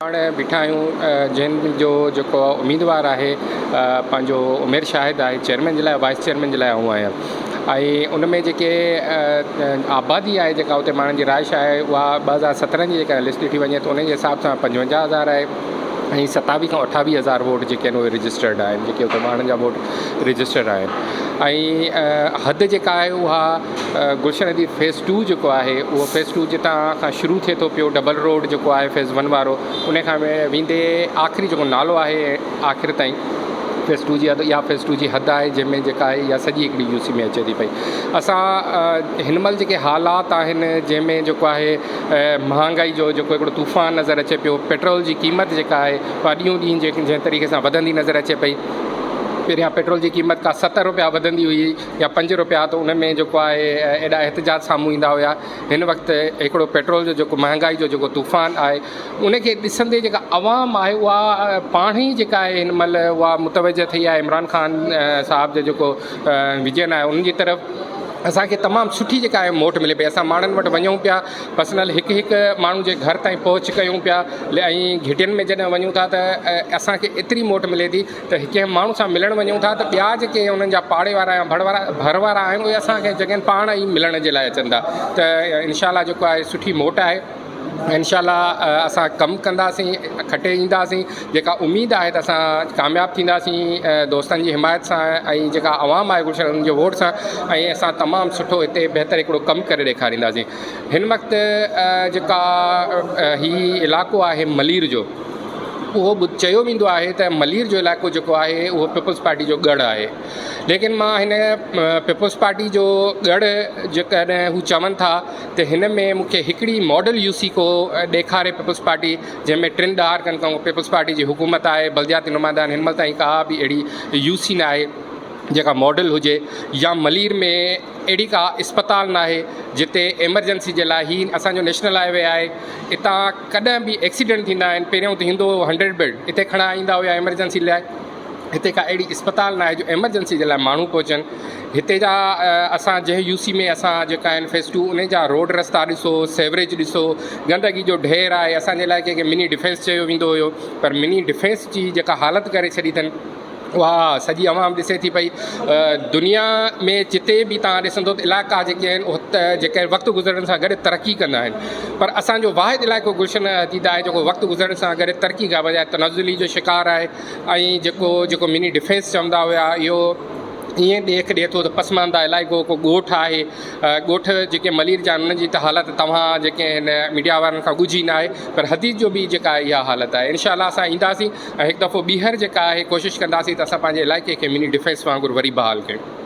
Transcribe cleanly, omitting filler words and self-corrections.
هاڻ بيٺا آهيون جنهن جو جيڪو اميدوار آهي پنهنجو عمير شاهد آهي چيئرمين جي لاء وائيس چيئرمين جي لاء آئون آهيان ۽ ان ۾ جيڪي آبادي آهي جيڪا اتي ماڻهن جي رهائش آهي اها 2017 جي جيڪا لسٽ ڏٺي وڃي ته ان جي حساب سان 55 هزار آهي ۽ 27 کان 28 هزار ووٽ جيڪي آهن اهي رجسٽرڊ آهن جيڪي اتي ماڻهن جا ووٽ رجسٽرڊ آهن ۽ حد جيڪا آهي اها گلشن حديد فيز ٽو جيڪو آهي اهو فيز ٽو جتان کان شروع ٿئي ٿو پيو ڊبل روڊ جيڪو آهي فيز ون وارو ان کان ويندي آخري جيڪو نالو آهي آخر تائين فيز ٽو جي حد اها فيز ٽو جي حد آهي جنهن ۾ جيڪا آهي اها سڄي هڪڙي يو سي ۾ اچي ٿي پئي اسان هن مهل جيڪي حالات آهن جنهن ۾ جيڪو آهي مهانگائي جو جيڪو هڪڙو طوفان نظر اچي پيو پيٽرول جي قيمت جيڪا آهي اها ڏينهون ڏينهن جنهن طريقي سان وڌندي نظر اچي پئي پهريان پيٽرول جي قيمت ڪا 70 روپيا وڌندي هئي يا پنج روپيا ته ان ۾ جيڪو آهي ايڏا احتجاج سامهون ايندا هيا هن وقت هڪڙو پيٽرول جو جيڪو مهانگائي جو جيڪو طوفان آهي ان کي ڏسندي جيڪا عوام آهي اها پاڻ ئي جيڪا آهي هن مهل اها متوجه ٿي آهي عمران خان صاحب جو جيڪو ويزن آهي ان جي طرف اسان کي تمام سٺي جيڪا آهي موٽ ملي پئي اسان ماڻهن وٽ وڃون پيا پرسنل هڪ هڪ ماڻهو جي گهر تائين پهچ ڪيون پيا ۽ گهٽين ۾ جڏهن وڃون ٿا ته اسان کي ايتري موٽ ملي ٿي ته ڪنهن ماڻهو سان ملڻ وڃون ٿا ته ٻيا جيڪي انهن جا پاڙي وارا يا ڀڙ وارا ڀر وارا آهن اهي اسان کي جڳهين پاڻ ئي ملڻ جي لاء اچن ٿا ته انشاء الله جيڪو آهي سٺي موٽ آهي انشاء الله اسان ڪم ڪنداسين کٽي اينداسين جيڪا اميد آهي ته اسان ڪامياب ٿينداسين دوستن جي حمايت سان ۽ جيڪا عوام آهي گلشن انهن جي ووٽ سان ۽ اسان تمام سٺو هتي بهتر هڪڙو ڪم ڪري ڏيکارينداسين هن وقت جيڪا هي علائقو آهي ملير جو اهو به چيو ويندو آهي ته ملير جو علائقو جيڪو آهي اهو پيپلز پارٽي جو ڳڙهه آهي ليڪن مان هن پيپلز پارٽي جو ڳڙهه جيڪڏهن هو چون ٿا ته هن ۾ مون کي هڪڙي ماڊل يو سي ڪو ڏيکاري پيپلز پارٽي جنهن ۾ ٽن ڏهاڪن کان پيپلز پارٽي جي حڪومت آهي بلدياتي نمائندا آهن هن مهل تائين ڪا به اهڙي يو سي نه آهي جيڪا ماڊل هجي يا ملير ۾ اهڙي ڪا اسپتال ناهي جتي ايمرجنسي جي لاء هي اسان جو نيشنل هاء وي آهي اتان ڪڏهن به ايڪسيڊنٽ ٿيندا آهن پهريون ته هوندو هو هنڊريڊ بيڊ اتي کڻائي ايندا هيا ايمرجنسي لاء هتي ڪا اهڙي اسپتال ناهي جو ايمرجنسي جي لاء ماڻهو پهچن هتي جا اسان جنهن يو سي ۾ اسان جيڪا آهن فيز ٽو ان جا روڊ رستا ڏسو سيوريج ڏسو گندگي جو ڍير آهي اسان جي علائقي کي مني ڊفينس چيو ويندو هيو پر مني ڊفينس جي جيڪا حالت ڪري ڇڏي اٿن اها سڄي عوام ڏسي ٿي پئي دنيا ۾ جتي به توهان ڏسندو ته علائقا جيڪي آهن اهي جيڪي وقت گذرڻ سان گڏ ترقي ڪندا آهن پر اسان جو واحد علائقو گلشن حديد آهي جيڪو وقت گذرڻ سان گڏ ترقي کان بجاء تنزلي جو شڪار آهي ۽ جيڪو جيڪو مني ڊفينس چوندا هيا اهو ائين ڏيک ڏئي ٿو ته پسمانده علائقو ڪو ڳوٺ آهي ڳوٺ جيڪي ملير جا آهن انهن جي ته حالت توهان جيڪي هن ميڊيا وارن کان ڳجهي نه آهي پر حديد جو به جيڪا اها حالت آهي انشاء الله اسان اينداسين ۽ هڪ دفعو ٻيهر جيڪا آهي ڪوشش ڪنداسين ته اسان پنهنجي علائقي کي مني ڊفينس وانگر وري بحال ڪيون.